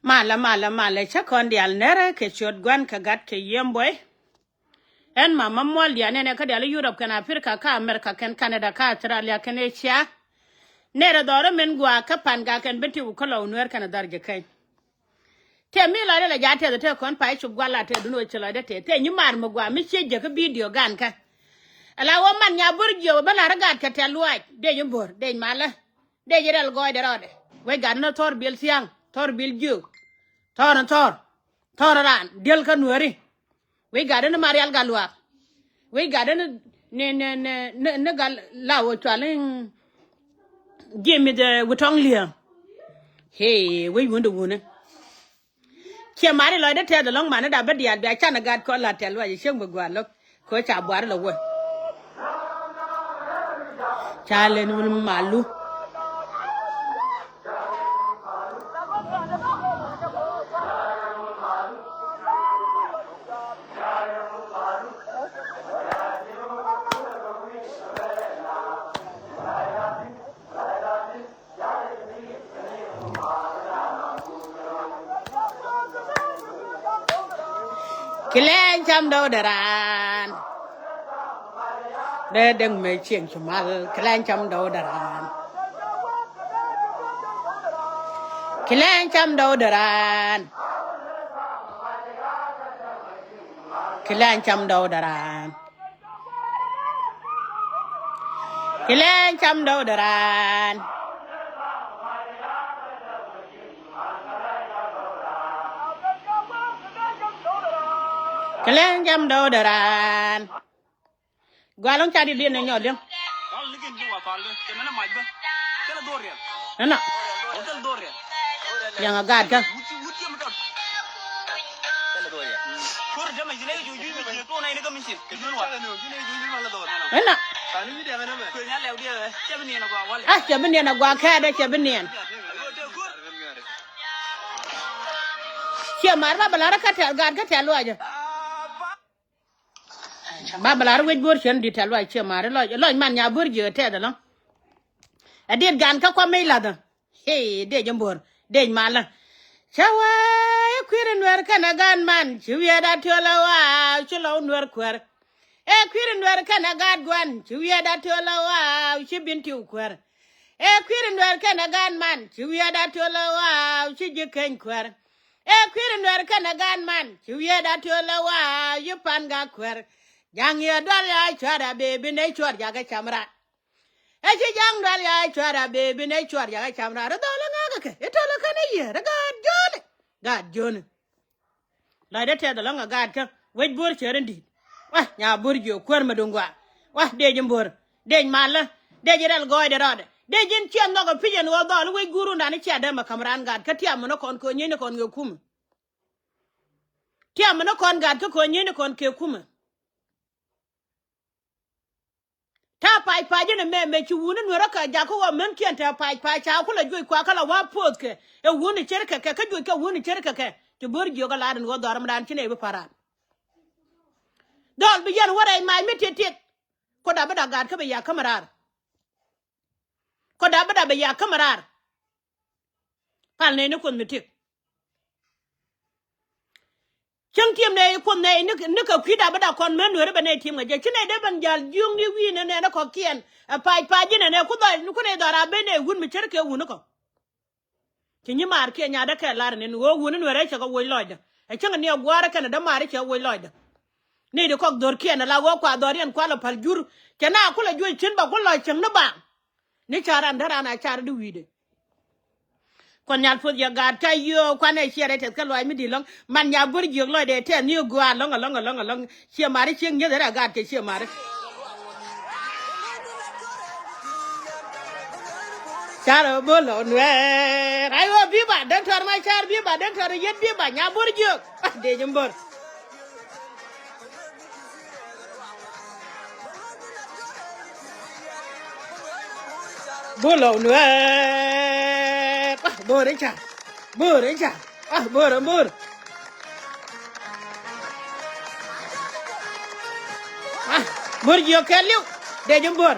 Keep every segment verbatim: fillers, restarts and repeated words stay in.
Malɛ, malɛ, malɛ, cä kɔn diaal nɛrɛ kɛ ciöt Gua̱n kɛ Gat kɛ Yiëë Buɔy. Ɛn mama muɔl diaal nɛnɛ kä diaal Europe kɛn Africa kä America kɛn Canada kä Australia kɛn Asia. Nɛrɛ dhɔrä min gɔaa kä Pangak kɛn Bentiu kä Lɔw Nuɛɛr kɛn Dhar Jɛ Keny. Tëë mi lɔcdä lɛ jaat tɛth tëë kɔn pay cop gua̱l a tëë dun ɣöö ci lɔcdä tëë. Tëë nyi maar mi gɔaa mi ciec jɛ kä bidio gan kä. Ala wä man nya bor jiök bä la̱r gaat kɛ tɛ̈th luaac dec in bo̱r dec malä. Dec in rɛl gɔɔydɛ rɔɔdɛ. Wec gatdä ni thɔr bil thia̱a̱ŋ, thɔr bil jiök. Thɔr in thɔr, thɔr in raan diël kä Nuääri. Wec gatdä ni Marial Gatluak. Wec gatdä ni, ni, ni, ni, ni, ni gat la wä cual in Jimmy the Wutɔŋ Lia̱a̱ŋ. Hey, wec wundɛ wuni. Ciɛ mari lɔcdä tɛth ɛlɔ̱ŋ mani da bä diaal bia can ɛ gat kɔn la tɛ̈th luaac ɛ cieŋ bi gua̱a̱r lo̱k. Kɛ ca buar lɛ wä. Ca len wul malu. Kilɛny cam dɔw dɛran. Dee däŋ mɛ cieŋ cumal kilɛny cam dɔw dɛran. Kilɛny cam dɔw dɛran. Kilɛny cam dɔw dɛran. Kilɛny cam dɔw dɛran. Kilɛny cam dɔw dɛran. Gualɔŋ ca di diɛn ni nyɔɔl diɛn. Nana. Liɛŋ a gaat kä. Ɛnɔ. Ah, cɛ bi niɛn a guak kɛɛt ɛ cɛ bi niɛn. Ciɛ mar ba bɛ lar kä tɛ̈th gaat kä tɛ̈th luaacä. Ba bɛ lar wec bo̱r cien di̱t tɛ̈th luaac ciɛ mar lɔc lɔc man nya bo̱r jiök tɛth ɛlɔ̱ŋ. Ɛ diet gan kä kua̱ mec lathä. Hey, dec in bo̱r dec malä. Cä wee kui̱ri nuɛr kɛnɛ gan man ci wiɛɛt a tiöl ɛ waaw ci lɔw nuɛr kuɛr. Ɛ kui̱ri nuɛr kɛnɛ gaat gua̱n ci wiɛɛt a tiöl ɛ waaw ci bin tiw kuɛr. Ɛ kui̱ri nuɛr kɛnɛ gaat man ci wiɛɛt a tiöl ɛ waaw ci ji̱ keny kuɛr. Ɛ kui̱ri nuɛr kɛnɛ gaat man ci wiɛɛt a tiöl ɛ waaw ci pan gak kuɛr. Ja̱ŋ yɛ dual ya cuat a bee bi nɛ cuat jakä cam rat. Ɛ ci ja̱ŋ dual ya cuat a bee bi nɛ cuat jakä cam rat. Ri dhɔl ɛ ŋa̱kä kɛ i̱ töl ɛ kɛn i̱ yiëë ri gaat jiöni. Gaat jiöni. Lɔcdä tɛth ɛlɔ̱ŋ ɛ gaat kä wec bo̱r cär in di̱i̱t. Wa nya bo̱r jiök kuäär mi duŋ gɔaa. Wa dec in bo̱r dec malä. Dec in rɛl gɔɔydɛ rɔɔdɛ dec in ciɛ nhɔk ɛ pi̱c ɛn ɣöö dhɔl wec guurundan i̱ cia dämɛ ka̱m raan gaat kä tiam mi ni kɔn kɛ ɣöö nyieeni kɔn kɛ kumɛ. Tiam mi ni kɔn gaat kä kɛ ɣöö nyieeni kɔn kɛ kumɛ. Ta̱a̱ pac pac in ɛmɛ mɛ ci wuni nuɛrä kɛ jakä ɣɔw mänkiɛn te pac pac ca kulɛ juɔc kua kä la wa̱a̱ poth kɛ ɛ wuni cär kɛ kɛ kä juɔc kɛ wuni cär kɛ kɛ. Ci bo̱r jiök a lar in ɣöö dhɔr mi raan ci nɛy bi pa̱r raar. Dhɔl bi yɛn wä rɛy mac mi tiet tiet. Kuɔda bi da gaat kä bi yak kä mi raar. Kuɔda bi da bi yak kä mi raar. Pal nɛy ni kuoth mi tik. Cäŋ tiɛm nɛy kuoth nɛy ni kɛ kui̱da bi da kɔn män nueeri bɛ nɛy tiɛm ŋa jɛ ci nɛy dee ben jal jiöŋni wi̱i̱ nɛ nɛn kɔ̱kiɛn. Ɛ pac pac ji̱n ɛn ɛ ku dhɔc ni ku nɛy dhɔr a ben nɛy wun mi cär kɛ wun ni kɔ. Ci nyi maar kiɛ nyaat dee kɛ lar ni ni ɣöö wun ni nueeri cɛ kɛ woc lɔcdä. Ɛ cäŋ ni ɛ gua̱a̱r ɛ kɛn ɛ dämaari cɛ woc lɔcdä. Ni di kɔk dhorkiɛn ala ɣöö kua dhɔriɛn kua lɔ pal jur. Cɛ na ku lɔ juɔc cin ba ku lɔ cäŋ ni baaŋ. Ni car an däran a car di wi̱i̱dɛ. Kuɔth Nhial puɔth yɛ gaat kä yio̱o̱ kuanɛ ciɛ rɛy tɛth kä luaac mi di̱i̱t lɔ̱ŋ. Man nya bo̱r jiök lɔcdɛ tɛth ni ɛ gɔaa lɔ̱ŋ ɛlɔ̱ŋ ɛlɔ̱ŋ ɛlɔ̱ŋ. Ciɛ mari cieŋ nyieth rɛ gaat kɛ ciɛ mari. Car ɛ bo̱l ɔ nuɛɛr. Ay wä bi̱i̱ ba däŋ tɔr ma car bi̱i̱ ba däŋ tɔr yet bi̱i̱ ba nya bo̱r jiök. Ah, dec in bo̱r. Bo̱r lɔw nuɛɛr. Ah, bo̱r in ca. Bo̱r in ca. Ah, bo̱r in bo̱r. Ah, bo̱r jiök kɛɛliw. Dec in bo̱r.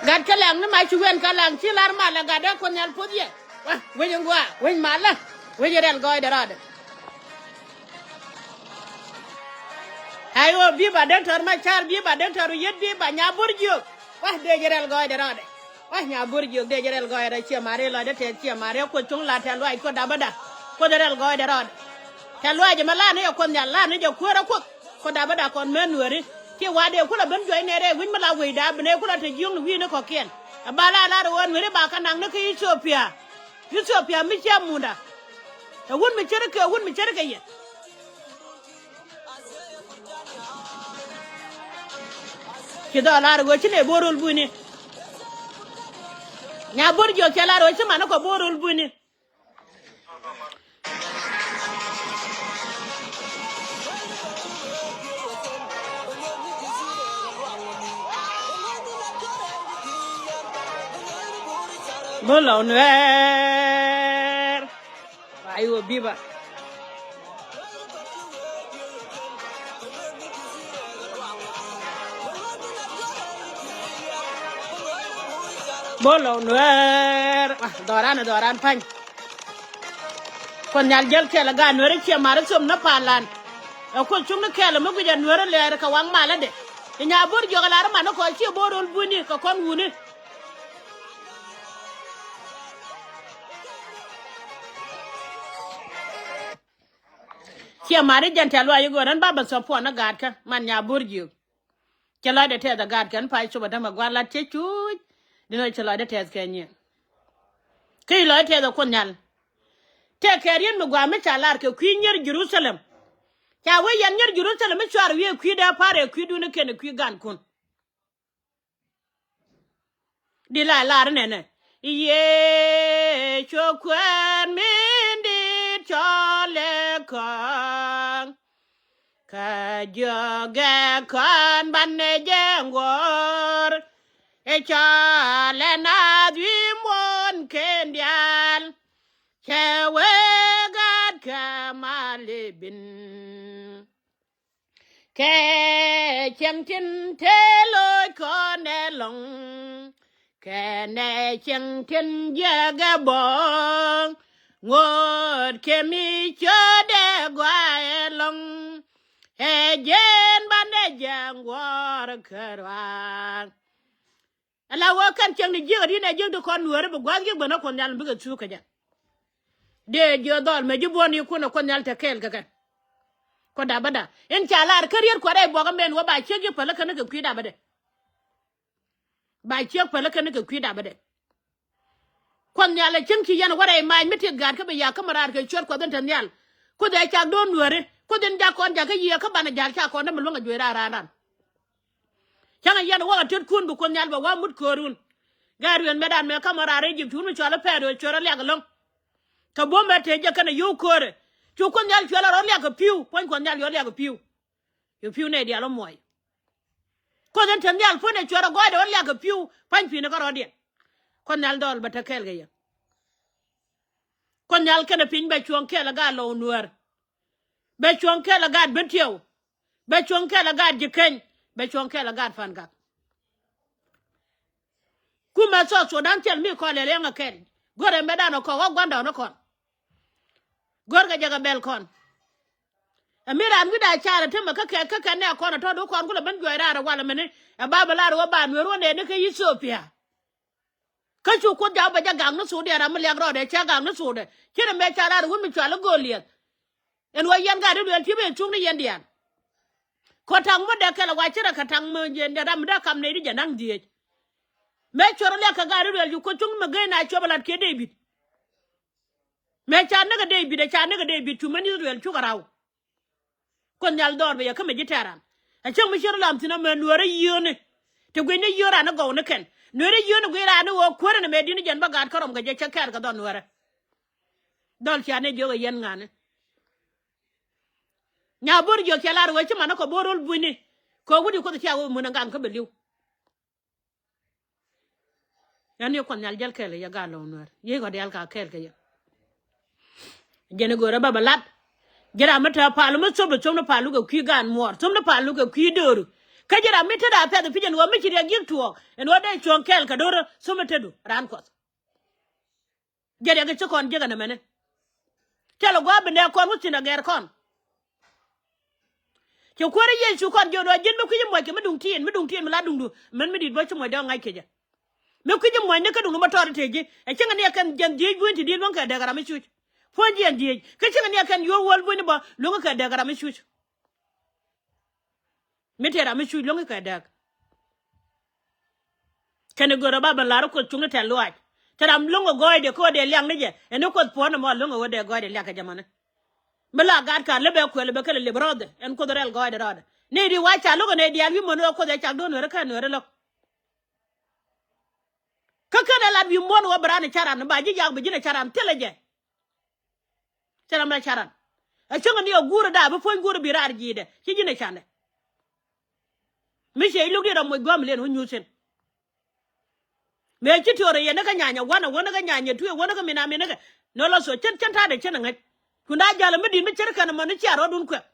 Gat kä laŋ ni ma ci wen kä laŋ ci lar malä gat dee Kuoth Nhial puɔth yɛ. Wa wec in gua wec malä wec in rɛl gɔɔydɛ rɔɔdɛ. Ay ɣöö bi̱i̱ ba däk tɔr ma car bi̱i̱ ba däk tɔr yet bi̱i̱ ba nya bur jiök. Wa dee jɛ rɛl gɔɔydɛ rɔɔdɛ. Wa nya bur jiök dee jɛ rɛl gɔɔydɛ ciɛ mari lɔcdɛ tɛth ciɛ mari Kuoth cuŋ la tɛth luac Kuoth dapä da. Kuoth rɛl gɔɔydɛ rɔɔdɛ. Tɛth luac jɛ mɛ la ni jɛ Kuoth Nhial la ni jɛ kuäärä Kuoth. Kɔ dapä da kɔn män nuääri. Ti wa̱a̱ dee kulɛ ben juɔ̱c nɛy rɛy wi̱c mi la wecda bi nɛy kulɛ te jiöŋ ni wi̱i̱ni kɔ̱kiɛn. Ɛ ba la lar ɣöö nuääri ba kɛ naŋ ni kä Ithiopia. Ithiopia mi ciɛ munda. Ɛ wut mi ce̱tkɛ wut mi ce̱tkɛ yɛ. Ci dhɔɔl lar ɣöö ci nɛy bo̱o̱r rol buini. Nya bo̱r jiɔk cɛ lar ɣöö ci man ni kɔ bo̱o̱r rol buini. Bolo nuer. Ayo biba. Bolo nuer. Ah, doran doran pany. Kuɔth Nhial jäl kɛl a gaat nuɛri ciɛ mari thom ni palan. Ɛ Kuoth cuŋ ni kɛl mi guic a nuɛri lɛɛri kɛ waŋ malä dɛ. Inya bo̱r jiɔk a lar man ni kɔc ciɛ bo̱r rol buini kɛ kɔn wuni. Ciɛ mari jɛn tɛ̈th luaac i̱ go̱o̱r ɛn ba bɛ support ni gaatkä man nya bo̱r jiök. Cɛ lɔcdɛ tɛth ɛ gaat kɛn pay cop ɛ tämɛ gua̱n lat cɛ cuuc. Din ɔ cɛ lɔcdɛ tɛth kɛ nyiɛ. Kä i̱ lɔcdɛ tɛth ɛ Kuoth Nhial. Tëëkɛ riet mi gua̱a̱ mi ca lar kɛ kui̱ nyier Jerusalem. Ca wee yɛn nyier Jerusalem mi cuarɛ wi̱i̱ ɛ kui̱ dee pa̱r ɛ kui̱dun ɛ kɛn ɛ kui̱ gankun. Di la lar nɛnɛ. Yecu kuäär min di̱i̱t cɔl ɛ kɔaŋ. Kä jiökɛ kɔn banɛ jɛ ŋuɔ̱ɔ̱r. Ɛ cɔl ɛ naath wi̱i̱ muɔ̱ɔ̱n kɛn diaal. Cɛ wee gat kɛ mal i̱ bi̱n. Kɛ cieŋ tin te loc kɔn ɛlɔ̱ŋ. Kɛnɛ cieŋ tin jiɛkɛ bɔ̱ɔ̱ŋ. Ŋo̱o̱t kɛ mi cöödɛ gɔaa ɛlɔ̱ŋ. Ɛ jiɛn banɛ jiɛn guɔ̱ɔ̱r kärɔa. Ala wee kɛn cieŋ ni jiäk ɛ di̱n ɛ jiäk ti kɔn nuääri bi gua̱a̱th jiäk ben ɛ Kuɔth Nhial bikɛ thuuk kɛ jɛ. Dee jiö dhɔl mɛ ji̱ buɔ̱n i̱ kun ɛ Kuɔth Nhial te kɛɛl kɛ kɛn. Kuɔth dapä da in ca lar kä riet kuat rɛy buɔkä men wä ba ciek ji̱ päl kä ni kɛ kui̱ dapä dɛ. Ba ciek päl kä ni kɛ kui̱ dapä dɛ. Kuɔth Nhial ɛ cieŋ ci yɛn wä rɛy mac mi ti gaat kä bi yak kä mi raar kɛ cuɛt Kuɔth in te nhial. Kuoth ɛ cak do̱n nuääri Kuoth in jak kɔn jakä yiëë kä banɛ ja̱l ca kɔn dämɛ luäŋ ɛ juëc raar raan ran. Cäŋ a yɛn wäk a tetkun bi Kuoth Nhial bɛ wa̱a̱ mut köörun. Gɛr ruëën mɛtdan mëë ka̱m ɔ raar Egypt wun mi cɔal i̱ Pɛɛro cuɛ rɔ liak ɛlɔ̱ŋ. Kɛ buɔ̱m ɛ tëë jɛ kɛnɛ yio̱w köörɛ. Cu Kuoth Nhial cuɛ lɔ rɔ liak kɛ pi̱w puɔ̱ny Kuɔth Nhial yɔ liak kɛ pi̱w. Yɔ pi̱w nɛy diaal ɔ muɔc. Kuoth in te nhial puɔ̱nɛ cuɛ rɔ gɔɔydɛ rɔ liak kɛ pi̱w pua̱ny pi̱n kä rɔɔdiɛn. Kuoth Nhial dhɔl bɛ te kɛɛl kɛ yɛ. Kuoth Nhial kɛnɛ piny bɛ cuɔ̱ɔ̱ŋ kɛɛl ɛ gaat Lɔw Nuäär. Bɛ cuɔ̱ŋ kɛɛl ɛ gaat Bentiu. Bɛ cuɔ̱ŋ kɛɛl ɛ gaat Ji̱keny. Bɛ cuɔ̱ŋ kɛɛl ɛ gaat Pangak. Kumɛ South Sudan thil mi kɔn lɛl yɛn ɛ kɛl. Go̱rɛ mɛtdan ɛ kɔn wä gua̱ndɔɔŋnikɔn. Go̱rkɛ jɛ kɛ bɛl kɔn. Ɛ mi raan wi̱cda carɛ temɛ kä kɛ kä kɛ nɛ kɔn ɛ tɔ̱ do̱ kɔn kulɛ ben juɔc raar ɛ wal ɛmɛni. Ɛ ba bɛ lar wä ba nueer wä nɛɛni kä Ethiopia. Kä cu Kuoth jaw bɛ jɛ gak ni thokdɛ ram mi liak rɔɔdɛ cɛ gak ni thokdɛ. Ci rɛ mɛ ca lar wun mi cual i̱ Goliath. Ɛn wä yɛn gat i̱ luɛl ci ben thuk ni yɛn diaal. Kɔ taŋ mi dee kɛl ɛ wa ci rɛ kɛ taŋ mi yɛn diaal ram mi dee kam nɛy di jɛ naŋ dhieec. Mɛ cuɔr liak kɛ gat i̱ luɛl cu Kuoth cuŋ mi geny na cuɔp ɛ lat kiɛ David. Mɛ ca näk ɛ David ɛ ca näk ɛ David cu män Israel cukɛ raw. Kuoth Nhial dhɔr bɛ yɛ kä mɛ ji̱ tɛ̈ran. Ɛ cäŋ mi ci rɔ lam thi̱n amɛ nueerä yio̱o̱ni. Ti gui̱cni yio̱o̱ ran ni gɔw ni kɛn. Nueerä yio̱o̱ni gui̱c ran ni ɣöö kuäärä ni mɛ di̱t ni jɛn bä gaat kä rɔm kɛ jɛ cä kɛɛr kɛ dhɔn nueerä. Dhɔl cia ni jiök ɛ yɛn ŋa̱ni. Nya bo̱r jiök cɛ lar ɣöö ci man ni kɔ bo̱r rol buini. Kɛ wut i̱ Kuoth cia ɣöö mun ɛ ŋa̱n kä bɛ li̱w. Yɛn ni Kuɔth Nhial jäl kɛɛl kɛ yɛ gaat Lɔw Nuäär. Yiey kɔ diaal ka kɛɛl kɛ yɛ. Jɛn i̱ go̱o̱rä bä bä lat. Ji̱ ram mi te pal mi thop i̱ thop ni pal luk ɛ kui̱ gaan muɔɔr. Thop ni pal luk ɛ kui̱ dööru. Kä ji̱ ram mi tetdä a pɛ̈th pi̱c ɛn ɣöö mi ci riɛk ji̱k tuɔɔk ɛn ɣöö dee cuɔ̱ɔ̱ŋ kɛɛl kɛ do̱rä thomɛ tetdu raan Kuɔth. Jɛ riɛk ci kɔn jiäk ɛn ɛmɛni. Cɛ lɛ gua̱a̱p bi nɛɛk kɔn wä thi̱n a gɛɛr kɔn. Ci Kuäär Yecu kɔn jiök ɛn ɣöö ji̱n mi kui̱ci muɔc kɛ mi duŋ ti̱i̱n, mi duŋ ti̱i̱n mi la duŋdu, mɛn mi di̱i̱t bä ci muɔcdä ŋa̱c kecä. Mi kui̱ci muɔcni kä duŋdu mi tɔɔt tëë ji̱, ɛ cieŋ ni ɛ kɛn jiɛn dhieec buny ti di̱i̱t luäŋ kɛ dɛk ram mi cuc. Puɔ̱ny jiɛn dhieec kä cieŋ ni ɛ kɛn yuɔr wäl buny ni bä luäŋ kɛ dɛk ram mi cuc. Mi tëë ram mi cuc luäŋ kɛ dɛk. Kɛn i̱ görä ba ben la̱r i̱ Kuoth cuŋni tɛ̈th luaac. Te ram luäŋ ɛ gɔɔydɛ kä ɣöö dee liak ni jɛ ɛn i̱ Kuoth puɔ̱n ɛmɔ luäŋ ɛ ɣöö dee gɔɔydɛ liak kɛ jɛ mäni. Mi la gat ka̱n lä bɛ kuɛl bɛ kɛl ɛ lep rɔɔdɛ ɛn Kuoth rɛl gɔɔydɛ rɔɔdɛ. Ni ri wa ca lo̱k ɛn ɛ diaal wi̱i̱ män ɣöö Kuoth ɛ cak do̱n nuɛri kä nuɛri lo̱k. Kä kɛn ɛ lat wi̱i̱ muɔ̱n ɣöö bi raan ɛ ca̱ran ba ji̱ yak bi ji̱n ɛ ca̱ran thilɛ jɛ. Thilɛ mɛ ca̱ran. Ɛ cäŋ ni ɛ guurɛ da̱a̱ bi puɔ̱ny guurɛ bi raar ji̱i̱dɛ ci ji̱n ɛ ca̱ndɛ. Mi ciɛ i̱ luk diet ɛ moc gua̱a̱m liɛn wä nyuuth thi̱n. Mëë ci tiɔɔr ɛ yɛn ni kä nyanyɛ wanɛ wä ni kä nyanyɛ tuëë wä ni kä min a min ni kɛ. Nɔ la thuɔ̱k cän cän ta̱a̱dɛ cän ɛ ŋäc. Kun da̱a̱ ja̱l ɛ mi di̱t mi cär kɛn ɛmɔ ni cia rɔɔdun kuɛk.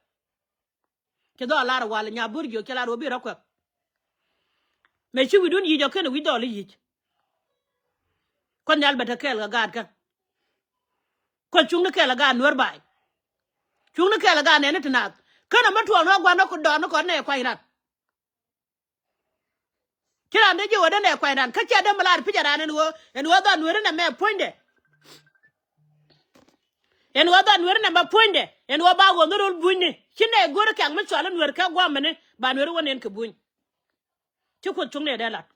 Ci dhɔɔl lar ɛ wal nya bo̱r jiök ci lar wä bi rɔ kuɛk. Mëë ci wi̱cdun yic ɔ ken ɛ wi̱c dhɔɔl i̱ yic. Kuoth Nhial bɛ te kɛɛl kɛ gaatkä. Kuoth cuŋni kɛɛl kɛ gaat Nuäär baay. Cuŋni kɛɛl kɛ gaat nɛɛni ti naath. Ken ɛ mi tuɔɔk ni ɣä gua̱n ni ku dɔɔk ni kɔn nɛ kuany ran. Ci raan dee ji̱ ɣöö dee nɛ kuany ran kä cia dee mi lar pi̱c ɛ ran ɛn ɣöö ɛn ɣöö dhɔn Nuääri nɛ mɛ puɔ̱nydɛ. Ɛn ɣöö dhɔn Nuääri nɛ mɛ puɔ̱nydɛ ɛn ɣöö ba ɣöö mi rol bunyni ci nɛ go̱o̱ri kɛ̈k mi cual in Nuäär kɛ gua̱a̱mɛni ba Nuääri wä nɛn kɛ buny. Ci Kuoth cuŋni ɛ dee lat.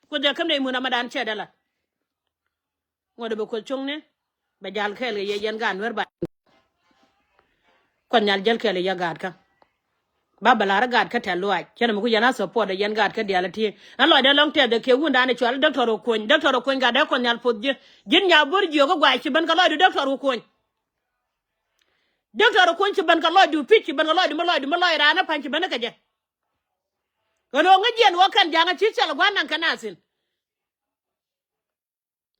Kuoth ɛ käm nɛ i̱ mun amadan cɛ dee lat. Ŋuɔ̱t ɛ bɛ Kuoth cuŋni bɛ ja̱l kɛɛl kɛ yɛ yɛn gaat Nuäär ba. Kuoth Nhial jäl kɛɛl yɛ gaatkä. Ba bɛ la̱r ɛ gaatkä tɛ̈th luaac cɛn ɛmɛ ku yɛn a support ɛ yɛn gaatkä diaal ɛ tiee. Ɛn lɔcdɛ lɔ̱ŋ tɛth ɛ kiɛ wundani cual Doctor Okuny, Doctor Okuny gatdɛ Kuoth Nhial poth ji̱. Ji̱n nya bo̱r jiök ɛ guay ci ben kɛ lɔcdu Doctor Okuny. Doctor Okuny ci ben kɛ lɔcdu pi̱c ci ben kɛ lɔcdu mi lɔcdu mi lɔc raan ɛ pa̱ny ci ben kɛ jɛ. Ɣän ɣöö ŋäc jiɛn ɣöö kɛn ja̱ŋ ɛ ci cɛl ɛ gua̱n naŋ kɛ nath thi̱n.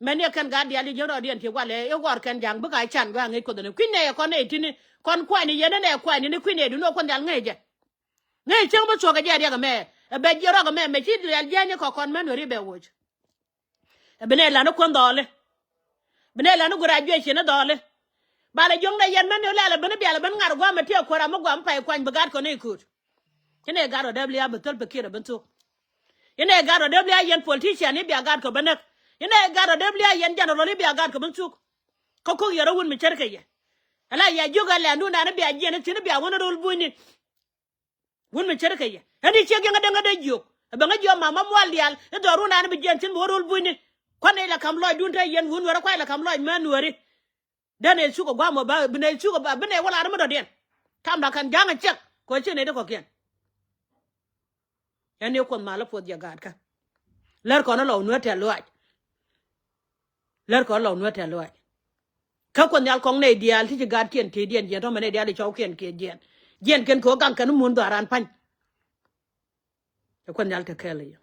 Mɛn yɛ kɛn gat diaal i̱ jiäk rɔɔdiɛn ti walɛ i̱ ɣɔr kɛn ja̱ŋ bikɛ a can gɔaa ŋäc Kuoth ɛn kui̱n nɛ yɛ kɔn nɛ i̱ ti̱ni kɔn kuany i̱ yɛn ɛn ɛ kuany ni kui̱n nɛ duŋni ɣöö Kuoth Nhial ŋäc jɛ. Ŋäc cäŋ bi thuɔ̱k kɛ jɛ riɛk ɛmɛ. Ɛ bɛ jiɛ rɔk ɛmɛ mɛ ci diaal jiäkni kɔk kɔn mɛn weri bɛ woc. Ɛ bi nɛ lan i̱ kuän dhɔɔli. Bi nɛ lan i̱ gura juɛ cieni dhɔɔli. Balɛ jiɔ̱ŋ nɛ yɛn mɛn ni lɛl ɛ ben i̱ bial ɛ ben ŋa̱r gua̱a̱m ɛ tiɛ kuäär ram mi gua̱a̱m pay kuany bi gat kɔn nɛ i̱ kööt. Ci nɛ gat rɔ dee bia bi thäl pekir ɛ ben thok. Ci nɛ gat rɔ dee bia yɛn politician i̱ bia gat kɔ ben näk. Ci nɛ gat rɔ dee bia yɛn general i̱ bia gat kɔ ben thok. Kä ko̱k yɛ rɔ wun mi cär kɛ yɛ. Ala yɛ jiök ɛ lɛndun dan i̱ bia jiɛn i̱ thi̱n i̱ bia wun i̱ rol bunyni. Wun mi cär kɛ yɛ ɛn i̱ ciek yɛn ŋädɛ ŋädɛ jiök. Ɛ bɛ ŋä jiök mama mual diaal i̱ dhɔrun dan i̱ bi jiɛn thi̱n bi wä rol bunyni. Kuan i̱ la ka̱m lɔcdun te yɛn wun Nuäärä kuac la ka̱m lɔc mään Nuääri. Dee nɛ thuk ɛ gua̱a̱m ɔ ba bi nɛ thuk ɛ ba bi nɛ wä lar mi dɔ̱diɛn. Tamda kɛn ja̱ŋ ɛ ciɛk kɛ ɣöö ci nɛ ti kɔ̱kiɛn. Ɛn ni Kuoth mal i̱ puɔth jɛ gaatkä. Lär kɔn i̱ lɔw Nuäär tɛ̈th luaac. Lär kɔn i̱ lɔw Nuäär tɛ̈th luaac. Kä Kuoth Nhial kɔŋ nɛy diaal ti ci gaatkiɛn tëëdiɛn jiɛn tɔ̱mɛ nɛy diaal ti cɔwkiɛn kiɛ jiɛn. Jiɛn kɛn kɛ ɣöö gaŋ kɛn i̱ mun dhɔaaran pa̱ny. Ɛ Kuoth Nhial te kɛɛl ɛ yɛ.